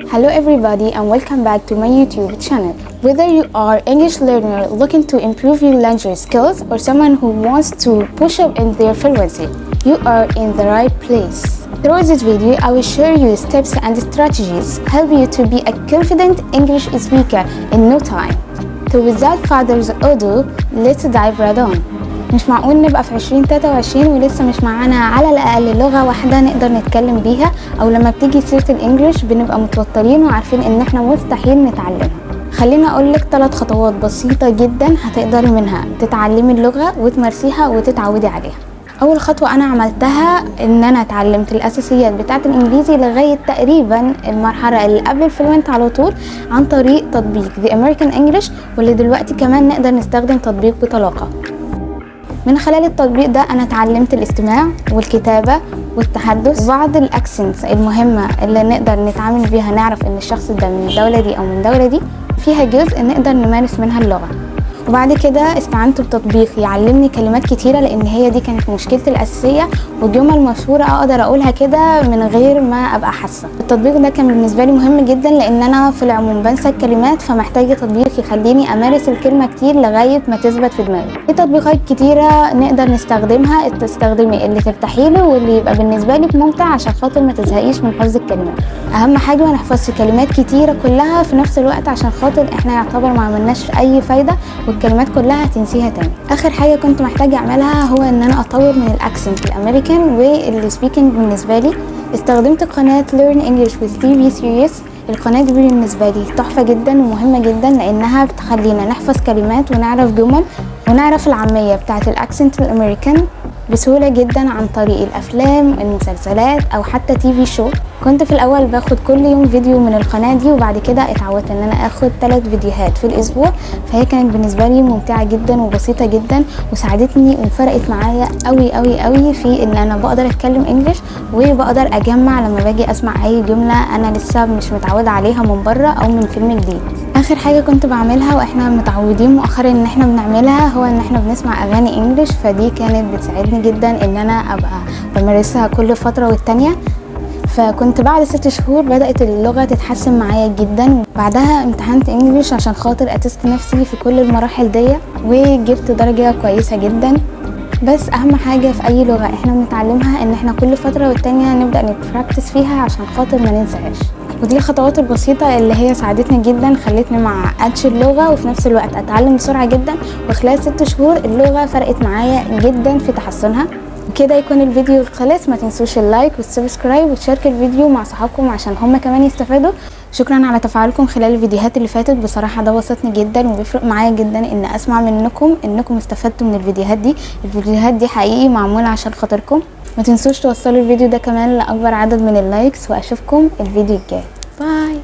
Hello everybody and welcome back to my YouTube channel. Whether you are English learner looking to improve your language skills or someone who wants to push up in their fluency, you are in the right place. Through this video, I will share you steps and strategies help you to be a confident English speaker in no time. So without further ado, let's dive right on. مش معقول نبقى في 2023 ولسه مش معانا على الأقل لغة واحدة نقدر نتكلم بيها، أو لما بتيجي سيرة ال English بنبقى متوترين وعارفين إن احنا مستحيل نتعلمها. خليني أقولك ثلاث خطوات بسيطة جدا هتقدري منها تتعلمي اللغة وتمارسيها وتتعودي عليها. اول خطوة انا عملتها ان انا اتعلمت الاساسيات بتاعه الانجليزي لغاية تقريبا المرحلة اللي قبل ال fluent على طول، عن طريق تطبيق The American English، واللي دلوقتي كمان نقدر نستخدم تطبيق بطلاقه. من خلال التطبيق ده انا اتعلمت الاستماع والكتابة والتحدث وبعض ال accents المهمة اللي نقدر نتعامل بيها، نعرف ان الشخص ده من الدولة دي او من الدولة دي. فيها جزء نقدر نمارس منها اللغه. وبعد كده استعنت بتطبيق يعلمني كلمات كتيرة، لأن هي دي كانت مشكلتي الأساسية، وجمل مشهورة أقدر أقولها كده من غير ما أبقى حاسة. التطبيق ده كان بالنسبة لي مهم جدا، لأن أنا في العموم بنسى الكلمات، فمحتاجة تطبيق يخليني أمارس الكلمة كتير لغاية ما تثبت في دماغي. في تطبيقات كتيرة نقدر نستخدمها، تستخدمي اللي ترتاحي له واللي يبقى بالنسبة لك ممتع عشان خاطر ما تزهقيش من حفظ الكلمات. أهم حاجة ما نحفظش كلمات كتيرة كلها في نفس الوقت، عشان خاطر احنا يعتبر ما عملناش أي فايدة والكلمات كلها هتنسيها تاني. اخر حاجة كنت محتاجه اعملها هو ان انا اطور من ال accent الامريكان وال speaking. بالنسبة لي استخدمت قناة Learn English with TV Series. القناة دي بالنسبة لي تحفة جدا ومهمة جدا، لانها بتخلينا نحفظ كلمات ونعرف جمل ونعرف العامية بتاعه ال accent الامريكان بسهولة جدا عن طريق الأفلام، المسلسلات، أو حتى TV show. كنت في الأول باخد كل يوم فيديو من القناة دي، وبعد كده اتعودت إن أنا اخد ثلاث فيديوهات في الأسبوع. فهي كانت بالنسبة لي ممتعة جدا وبسيطة جدا، وساعدتني وفرقت معايا قوي قوي قوي في إن أنا بقدر أتكلم English وبقدر أجمع لما باجي أسمع أي جملة أنا لسه مش متعودة عليها من بره أو من فيلم جديد. اخر حاجة كنت بعملها، واحنا متعودين مؤخرا ان احنا بنعملها، هو ان احنا بنسمع اغاني English. فدي كانت بتساعدني جدا ان انا ابقى بمارسها كل فترة والتانية. فكنت بعد 6 شهور بدأت اللغة تتحسن معايا جدا. بعدها امتحنت English عشان خاطر ا test نفسي في كل المراحل دي، وجبت درجة كويسة جدا. بس اهم حاجة في اي لغة احنا بنتعلمها ان احنا كل فترة والتانية نبدأ ن practice فيها عشان خاطر ما ننساهاش. ودي الخطوات البسيطة اللي هي ساعدتني جدا، خلتني ما اعقدش اللغة وفي نفس الوقت اتعلم بسرعة جدا، وخلال 6 شهور اللغة فرقت معايا جدا في تحسنها. وكده يكون الفيديو خلص. ما تنسوش ال like وال subscribe وتشاركوا الفيديو مع صحابكم عشان هم كمان يستفادوا. شكرا على تفاعلكم خلال الفيديوهات اللي فاتت. بصراحة ده بسطني جدا وبيفرق معايا جدا ان اسمع منكم انكم استفدتوا من الفيديوهات دي. الفيديوهات دي حقيقي معمولة عشان خاطركم. ما تنسوش توصلوا الفيديو ده كمان لاكبر عدد من ال likes، واشوفكم الفيديو الجاي. bye.